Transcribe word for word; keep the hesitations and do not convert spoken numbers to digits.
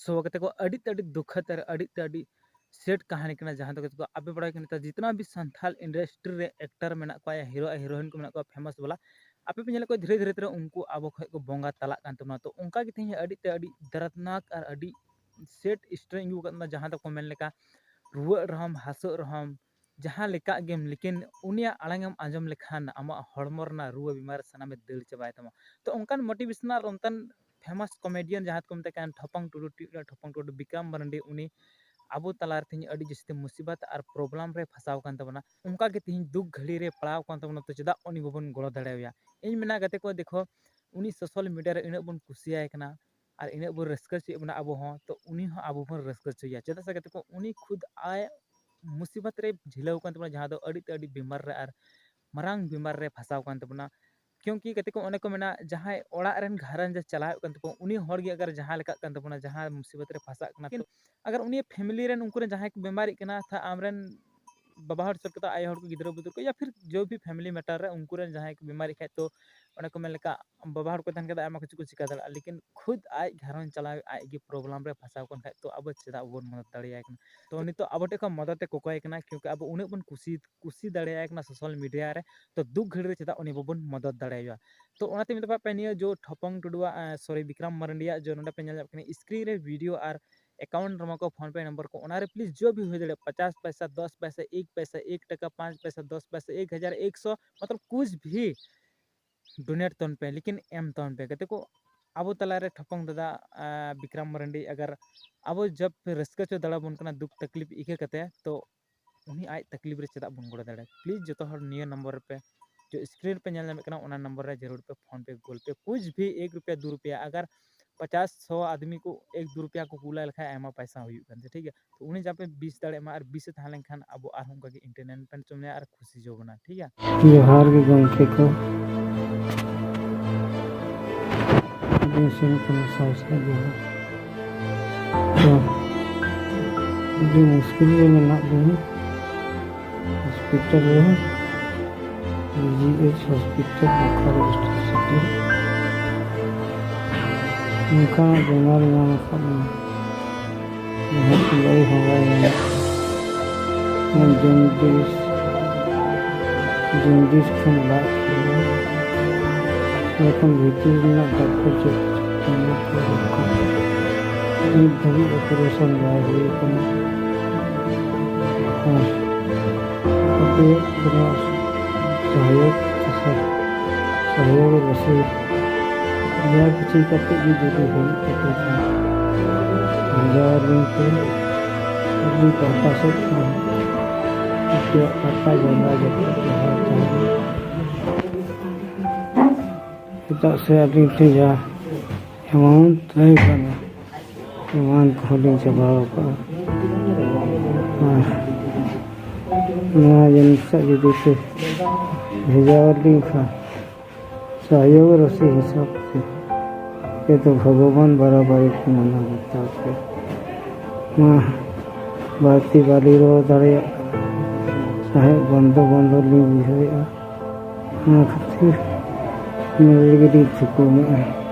ᱥᱚ ᱠᱟᱛᱮ ᱠᱚ ᱟᱹᱰᱤ ᱛᱮ ᱟᱹᱰᱤ ᱫᱩᱠᱷᱟᱹᱛ ᱟᱨ ᱟᱹᱰᱤ ᱛᱮ ᱟᱹᱰᱤ ᱥᱮᱰ ᱠᱟᱹᱦᱱᱤ ᱠᱟᱱᱟ, ᱡᱟᱦᱟᱸ ᱫᱚ ᱠᱟᱛᱮ ᱠᱚ ᱟᱯᱮ ᱵᱟᱲᱟᱭ ᱠᱟᱱᱟ ᱱᱮᱛᱟᱨ ᱡᱤᱛᱱᱟ ᱵᱷᱤ ᱥᱟᱱᱛᱷᱟᱞ ᱤᱱᱰᱟᱥᱴᱨᱤ ᱨᱮ ᱮᱠᱴᱟᱨ ᱢᱮᱱᱟᱜ ᱠᱚᱣᱟ ᱭᱟ ᱦᱤᱨᱳ ᱟᱨ ᱦᱤᱨᱳᱭᱤᱱ ᱠᱚ ᱢᱮᱱᱟᱜ ᱠᱚᱣᱟ ᱯᱷᱮᱢᱟᱥ ᱵᱟᱞᱟ, ᱟᱯᱮ ᱯᱮ ᱧᱮᱞᱮᱫ ᱠᱚᱣᱟ ᱫᱷᱤᱨᱮ ᱫᱷᱤᱨᱮ ᱛᱮ ᱩᱱᱠᱩ ᱟᱵᱚ ᱠᱷᱚᱱ ᱠᱚ ᱵᱚᱸᱜᱟ ᱛᱟᱞᱟᱜ ᱠᱟᱱ ᱛᱟᱵᱚᱱᱟ᱾ ᱛᱚ ᱚᱱᱠᱟ ᱜᱮ ᱛᱮᱦᱮᱧ ᱟᱹᱰᱤ ᱛᱮ ᱟᱹᱰᱤ ᱫᱟᱨᱫᱽᱱᱟᱠ ᱟᱨ ᱟᱹᱰᱤ ᱥᱮᱰ ᱥᱴᱳᱨᱤ ᱟᱹᱜᱩ ᱟᱠᱟᱫ ᱵᱚᱱᱟ, ᱡᱟᱦᱟᱸ ᱫᱚᱠᱚ ᱢᱮᱱ ᱞᱮᱠᱟ ᱨᱩᱣᱟᱹᱜ ᱨᱮᱦᱚᱸᱢ ᱦᱟᱹᱥᱩᱜ ᱨᱮᱦᱚᱸᱢ ᱡᱟᱦᱟᱸ ᱞᱮᱠᱟ ᱜᱮᱢ, ᱞᱮᱠᱤᱱ ᱩᱱᱤᱭᱟᱜ ᱟᱲᱟᱝ ᱮᱢ ᱟᱸᱡᱚᱢ ᱞᱮᱠᱷᱟᱱ ᱟᱢᱟᱜ ᱦᱚᱲᱢᱚ ᱨᱮᱱᱟᱜ ᱨᱩᱣᱟᱹ ᱵᱤᱢᱟᱨ ᱥᱟᱱᱟᱢᱮ ᱫᱟᱹᱲ ᱪᱟᱵᱟᱭ ᱛᱟᱢᱟ᱾ ᱛᱚ ᱚᱱᱠᱟᱱ ᱢᱳᱴᱤᱵᱷᱮᱥᱚᱱᱟᱞ ᱚᱱᱠᱟᱱ ᱯᱷᱮᱢᱟᱥ ᱠᱚᱢᱮᱰᱤᱭᱟᱱ ᱡᱟᱦᱟᱸ ᱫᱚᱠᱚ ᱢᱮᱛᱟᱭ ᱠᱟᱱ ᱴᱷᱚᱯᱚᱝ ᱴᱩᱰᱩ, ᱴᱤ-, ᱴᱷᱚᱯᱚᱝ ᱴᱩᱰᱩ, ᱵᱤᱠᱨᱚᱢ ᱢᱟᱨᱟᱱᱰᱤ, ᱩᱱᱤ ᱟᱵᱚ ᱛᱟᱞᱟ ᱨᱮ ᱛᱮᱦᱮᱧ ᱟᱹᱰᱤ ᱡᱟᱹᱥᱛᱤ ᱢᱩᱥᱤᱵᱟᱛ ᱟᱨ ᱯᱨᱚᱵᱞᱮᱢ ᱨᱮ ᱯᱷᱟᱸᱥᱟᱣ ᱠᱟᱱ ᱛᱟᱵᱚᱱᱟ᱾ ᱚᱱᱠᱟ ᱜᱮ ᱛᱮᱦᱮᱧ ᱫᱩᱠ ᱜᱷᱟᱹᱲᱤ ᱨᱮ ᱯᱟᱲᱟᱣ ᱠᱟᱱ ᱛᱟᱵᱚᱱᱟ, ᱛᱚ ᱪᱮᱫᱟᱜ ᱩᱱᱤ ᱵᱟᱵᱚᱱ ᱜᱚᱲᱚ ᱫᱟᱲᱮᱣᱟᱭᱟ? ᱤᱧ ᱢᱮᱱᱟ ᱜᱟᱛᱮ ᱠᱚ, ᱫᱮᱠᱷᱚ, ᱩᱱᱤ ᱥᱳᱥᱟᱞ ᱢᱤᱰᱤᱭᱟ ᱨᱮ ᱤᱱᱟᱹᱜ ᱵᱚᱱ ᱠᱩᱥᱤᱭᱟᱭ ᱠᱟᱱᱟ ᱟᱨ ᱤᱱᱟᱹᱜ ᱵᱚᱱ ᱨᱟᱹᱥᱠᱟᱹ ᱦᱚᱪᱚᱭᱮᱫ ᱵᱚᱱᱟ ᱟᱵᱚ ᱦᱚᱸ, ᱛᱚ ᱩᱱᱤ ᱦᱚᱸ ᱟᱵᱚ ᱵᱚᱱ ᱨᱟᱹᱥᱠᱟᱹ ᱦᱚᱪᱚᱭᱮᱭᱟ᱾ ᱪᱮᱫᱟᱜ ᱥᱮ ᱜᱟᱛᱮ ᱠᱚ, ᱩᱱᱤ ᱠᱷᱩᱫ ᱟᱡ ᱢᱩᱥᱤᱵᱟᱛ ᱨᱮ ᱡᱷᱤᱞᱟᱹᱣ ᱠᱟᱱ ᱛᱟᱵᱚᱱᱟ, ᱡᱟᱦᱟᱸ ᱫᱚ ᱟᱹᱰᱤ ᱛᱮ ᱟᱹᱰᱤ ᱵᱤᱢᱟᱨ ᱨᱮ ᱟᱨ ᱢᱟᱨᱟᱝ ᱵᱤᱢᱟᱨ ᱨᱮ ᱯᱷᱟᱸᱥᱟᱣ ᱠᱟᱱ ᱛᱟᱵᱚᱱᱟ᱾ ᱠᱤᱭᱩᱝᱠᱤ ᱜᱟᱛᱮ ᱠᱚ, ᱚᱱᱮ ᱠᱚ ᱢᱮᱱᱟ, ᱡᱟᱦᱟᱸᱭ ᱚᱲᱟᱜ ᱨᱮᱱ ᱜᱷᱟᱨᱚᱸᱡᱽ ᱮ ᱪᱟᱞᱟᱣᱮᱫ ᱠᱟᱱ ᱛᱟᱵᱚᱱᱟ, ᱩᱱᱤ ᱦᱚᱲ ᱜᱮ ᱟᱜᱟᱨ ᱡᱟᱦᱟᱸ ᱞᱮᱠᱟᱜ ᱠᱟᱱ ᱛᱟᱵᱚᱱᱟ, ᱡᱟᱦᱟᱸ ᱢᱩᱥᱤᱵᱟᱛ ᱨᱮ ᱯᱷᱟᱸᱥᱟᱜ ᱠᱟᱱᱟ, ᱛᱚ ᱟᱜᱟᱨ ᱩᱱᱤ ᱯᱷᱮᱢᱤᱞᱤ ᱨᱮᱱ ᱩᱱᱠᱩ ᱨᱮᱱ ᱡᱟᱦᱟᱸᱭ ᱠᱚ ᱵᱤᱢᱟᱨᱤᱜ ᱠᱟᱱᱟ, ᱛᱷᱟ ᱟᱢ ᱨᱮᱱ ᱵᱟᱵᱟ ᱦᱚᱲ ᱥᱮᱫ ᱠᱟᱛᱮ ᱟᱭᱳ ᱦᱚᱲ ᱠᱚ, ᱜᱤᱫᱽᱨᱟᱹ ᱵᱩᱫᱽᱨᱟᱹ ᱠᱚ, ᱭᱟ ᱯᱷᱤᱨ ᱡᱚ ᱵᱷᱤ ᱯᱷᱮᱢᱤᱞᱤ ᱢᱮᱴᱟᱨ ᱨᱮ ᱩᱱᱠᱩ ᱨᱮᱱ ᱡᱟᱦᱟᱸᱭ ᱠᱚ ᱵᱤᱢᱟᱨᱤᱜ ᱠᱷᱟᱡ, ᱛᱚ ᱚᱱᱮ ᱠᱚ ᱢᱮᱱ ᱞᱮᱠᱟ, ᱵᱟᱵᱟ ᱦᱚᱲ ᱠᱚ ᱛᱟᱦᱮᱱ ᱠᱷᱟᱡ ᱫᱚ ᱟᱭᱢᱟ ᱠᱤᱪᱷᱩ ᱠᱚ ᱪᱤᱠᱟ ᱫᱟᱲᱮᱭᱟᱜᱼᱟ, ᱞᱮᱠᱤᱱ ᱠᱷᱩᱫ ᱟᱡ ᱜᱷᱟᱨᱚᱸᱡᱽ ᱪᱟᱞᱟᱣ ᱟᱡ ᱜᱮ ᱯᱨᱚᱵᱞᱮᱢ ᱨᱮ ᱯᱷᱟᱸᱥᱟᱣ ᱠᱟᱱ ᱠᱷᱟᱡ, ᱛᱚ ᱟᱵᱚ ᱪᱮᱫᱟᱜ ᱵᱟᱵᱚᱱ ᱢᱚᱫᱚᱫ ᱫᱟᱲᱮᱭᱟᱭ ᱠᱟᱱᱟ? ᱛᱚ ᱱᱤᱛᱚᱜ ᱟᱵᱚ ᱴᱷᱮᱱ ᱠᱷᱚᱱ ᱢᱚᱫᱚᱫ ᱮ ᱠᱚᱠᱚᱭ ᱠᱟᱱᱟ, ᱠᱤᱭᱩᱝᱠᱤ ᱟᱵᱚ ᱩᱱᱟᱹᱜ ᱵᱚᱱ ᱠᱩᱥᱤ, ᱠᱩᱥᱤ ᱫᱟᱲᱮᱭᱟᱭ ᱠᱟᱱᱟ ᱥᱳᱥᱟᱞ ᱢᱤᱰᱤᱭᱟ ᱨᱮ, ᱛᱚ ᱫᱩᱠ ᱜᱷᱟᱹᱲᱤ ᱨᱮ ᱪᱮᱫᱟᱜ ᱩᱱᱤ ᱵᱟᱵᱚᱱ ᱢᱚᱫᱚᱫ ᱫᱟᱲᱮᱭᱟᱭᱟ? ᱛᱚ ᱚᱱᱟᱛᱮ ᱢᱮᱛᱟ ᱯᱮ ᱱᱤᱭᱟᱹ ᱡᱚ ᱴᱷᱚᱯᱚᱝ ᱴᱩᱰᱩᱣᱟᱜ, ᱟᱸ, ᱥᱚᱨᱤ, ᱵᱤᱠᱨᱚᱢ ᱢᱟᱨᱟᱱᱰᱤᱭᱟᱜ ᱡᱚ ᱱᱚᱰᱮ ᱯᱮ ᱧᱮᱞ ᱧᱟᱢ ᱠᱟᱱᱟ ᱥᱠᱨᱤᱱ ᱨᱮ ᱵᱷᱤᱰᱤᱭᱳ ᱟᱨ ᱮᱠᱟᱣᱩᱱᱴ ᱨᱮᱢᱟ ᱠᱚ ᱯᱷᱳᱱ ᱯᱮ ᱱᱚᱢᱵᱚᱨ ᱠᱚ, ᱚᱱᱟ ᱨᱮ ᱯᱞᱤᱡ ᱡᱚ ᱵᱷᱤ ᱦᱩᱭ ᱫᱟᱲᱮᱭᱟᱜᱼᱟ, ᱯᱚᱪᱟᱥ ᱯᱚᱭᱥᱟ, ᱫᱚᱥ ᱯᱚᱭᱥᱟ, ᱮᱠ ᱯᱚᱭᱥᱟ, ᱮᱠ ᱴᱟᱠᱟ, ᱯᱟᱸᱪ ᱯᱚᱭᱥᱟ, ᱫᱚᱥ ᱯᱚᱭᱥᱟ, ᱮᱠ ᱦᱟᱡᱟᱨ, ᱮᱠᱥᱚ, ᱢᱚᱛᱞᱚᱵ ᱠᱩᱪ ᱵᱷᱤ ᱰᱳᱱᱮᱴ ᱛᱚᱱ ᱯᱮ, ᱞᱮᱠᱤᱱ ᱮᱢ ᱛᱚᱱ ᱯᱮ᱾ ᱜᱟᱛᱮ ᱠᱚ, ᱟᱵᱚ ᱛᱟᱞᱟᱨᱮ ᱴᱷᱚᱯᱚᱝ ᱫᱟᱫᱟ, ᱟᱸ, ᱵᱤᱠᱨᱚᱢ ᱢᱟᱨᱟᱱᱰᱤ ᱟᱜᱟᱨ ᱟᱵᱚ ᱡᱚᱵ ᱨᱟᱹᱥᱠᱟᱹ ᱪᱚ ᱫᱟᱲᱟ ᱵᱚᱱ ᱠᱟᱱᱟ ᱫᱩᱠ ᱛᱟᱠᱞᱤᱯ ᱤᱠᱟᱹ ᱠᱟᱛᱮ, ᱛᱚ ᱩᱱᱤ ᱟᱡ ᱛᱟᱠᱞᱤᱯ ᱨᱮ ᱪᱮᱫᱟᱜ ᱵᱚᱱ ᱜᱚᱲᱚ ᱫᱟᱲᱮᱭᱟᱜᱼᱟ? ᱯᱞᱤᱡ ᱡᱚᱛᱚ ᱦᱚᱲ ᱱᱤᱭᱟᱹ ᱱᱚᱢᱵᱚᱨ ᱨᱮᱯᱮ, ᱡᱚ ᱥᱠᱨᱤᱱ ᱨᱮᱯᱮ ᱧᱮᱞ ᱧᱟᱢᱮᱫ ᱠᱟᱱᱟ, ᱚᱱᱟ ᱱᱚᱢᱵᱚᱨ ᱨᱮ ᱡᱟᱹᱨᱩᱲ ᱯᱮ ᱯᱷᱳᱱ ᱯᱮ, ᱜᱩᱜᱚᱞ ᱯᱮ, ᱠᱩᱪ ᱵᱷᱤ ᱮᱠ ᱨᱩᱯᱤᱭᱟ ᱫᱩ ᱨᱩᱯᱤᱭᱟ, ᱟᱜᱟᱨ ᱯᱚᱪᱟᱥ ᱥᱚ ᱟᱫᱢᱤ ᱠᱚ ᱮᱠ ᱫᱩ ᱨᱩᱯᱤᱭᱟ ᱠᱚ ᱠᱩᱞᱟ ᱞᱮᱠᱷᱟᱱ ᱟᱭᱢᱟ ᱯᱚᱭᱥᱟ ᱦᱩᱭᱩᱜ ᱠᱟᱱ ᱛᱮ, ᱴᱷᱤᱠ ᱜᱮᱭᱟ? ᱛᱚ ᱩᱱᱤ ᱡᱟᱯᱮ ᱵᱤᱥ ᱫᱟᱲᱮᱭᱟᱜ ᱢᱟ, ᱟᱨ ᱵᱤᱥ ᱮ ᱛᱟᱦᱮᱸ ᱞᱮᱱᱠᱷᱟᱱ ᱟᱵᱚ ᱟᱨᱦᱚᱸ ᱚᱱᱠᱟ ᱜᱮ ᱮᱱᱴᱟᱨᱴᱮᱱᱢᱮᱱᱴ ᱪᱚ ᱢᱮᱭᱟ ᱟᱨ ᱠᱷᱩᱥᱤ ᱪᱚ ᱵᱚᱱᱟ, ᱴᱷᱤᱠ ᱜᱮᱭᱟ? ᱡᱚᱦᱟᱨ ᱜᱮ ᱜᱚᱢᱠᱮ ᱠᱚ, ᱟᱹᱵᱤᱱ ᱥᱮᱱ ᱠᱷᱚᱱ ᱥᱟᱭ ᱥᱟᱭ ᱡᱚᱦᱟᱨ᱾ ᱛᱚ, ᱟᱹᱰᱤ ᱢᱩᱥᱠᱤᱞ ᱨᱮ ᱢᱮᱱᱟᱜ ᱞᱤᱧᱟ ᱦᱚᱥᱯᱤᱴᱟᱞ ᱨᱮ, G H hospital, Bokaro state city. ᱱᱚᱝᱠᱟᱱᱟᱜ ᱵᱮᱢᱟᱨ ᱧᱟᱢ ᱟᱠᱟᱫ ᱞᱤᱧᱟ᱾ ᱞᱟᱹᱭ ᱦᱚᱸ ᱵᱟᱭ ᱜᱟᱱᱚᱜ ᱠᱟᱱᱟ᱾ ᱡᱚᱱᱰᱤᱥ, ᱡᱚᱱᱰᱤᱥ ᱠᱷᱚᱱ ᱞᱟᱡ ᱦᱟᱹᱥᱩ, ᱡᱚᱠᱷᱚᱱ ᱵᱷᱤᱛᱤᱨ ᱨᱮᱱᱟᱜ ᱰᱟᱠᱛᱚᱨ ᱪᱮᱫ ᱪᱤᱠᱟᱹ ᱠᱟᱱᱟ, ᱱᱤᱛ ᱫᱷᱟᱹᱵᱤᱡ operation ᱵᱟᱭ ᱦᱩᱭ ᱟᱠᱟᱱᱟ᱾ ᱟᱨ ᱟᱯᱮᱭᱟᱜ ᱠᱳᱱᱳ ᱥᱚᱦᱭᱳᱜᱽ, ᱥᱚᱦᱭᱳᱜᱽ ᱨᱟᱹᱥᱤ ᱡᱟ ᱠᱤᱪᱷᱩ ᱠᱟᱛᱮ ᱜᱮ ᱡᱩᱫᱤ ᱦᱩᱭᱩᱜ ᱛᱟᱯᱮ ᱠᱷᱟᱱ, ᱵᱷᱮᱡᱟ ᱟᱹᱞᱤᱧ ᱯᱮ᱾ ᱟᱹᱞᱤᱧ ᱯᱟᱦᱴᱟ ᱥᱮᱫ ᱠᱷᱚᱱ ᱟᱯᱮᱭᱟᱜ ᱠᱟᱴᱟ ᱡᱟᱸᱜᱟ ᱡᱟᱹᱯᱩᱫ ᱡᱚᱦᱟᱨ ᱛᱟᱦᱮᱱᱟ᱾ ᱪᱮᱫᱟᱜ ᱥᱮ ᱟᱹᱞᱤᱧ ᱴᱷᱮᱱ ᱡᱟ amount ᱛᱟᱦᱮᱸ ᱠᱟᱱᱟ, amount ᱠᱚᱦᱚᱸ ᱞᱤᱧ ᱪᱟᱵᱟ ᱟᱠᱟᱫᱼᱟ᱾ ᱟᱨ ᱱᱚᱣᱟ ᱡᱤᱱᱤᱥ ᱴᱟᱜ ᱡᱩᱫᱤ ᱯᱮ ᱵᱷᱮᱡᱟ ᱟᱹᱞᱤᱧ ᱠᱷᱟᱱ, ᱥᱚᱦᱭᱳᱜᱽ ᱨᱟᱹᱥᱤ ᱦᱤᱥᱟᱹᱵ ᱛᱮ, ᱟᱯᱮ ᱫᱚ ᱵᱷᱚᱜᱚᱵᱟᱱ ᱵᱟᱨᱟᱵᱟᱨᱤ ᱠᱚ ᱢᱟᱱᱟᱣ ᱵᱟᱛᱟᱣ ᱯᱮ᱾ ᱢᱟ, ᱵᱟᱹᱲᱛᱤ ᱵᱟᱹᱞᱤᱧ ᱨᱚᱲ ᱫᱟᱲᱮᱭᱟᱜ ᱠᱟᱱᱟ, ᱥᱟᱦᱮᱫ ᱵᱚᱱᱫᱚ ᱵᱚᱱᱫᱚ ᱞᱤᱧ ᱵᱩᱡᱷᱟᱹᱣᱮᱫᱼᱟ᱾ ᱚᱱᱟ ᱠᱷᱟᱹᱛᱤᱨ ᱱᱚᱰᱮ ᱜᱮᱞᱤᱧ ᱛᱷᱩᱠᱩᱢᱮᱫᱼᱟ᱾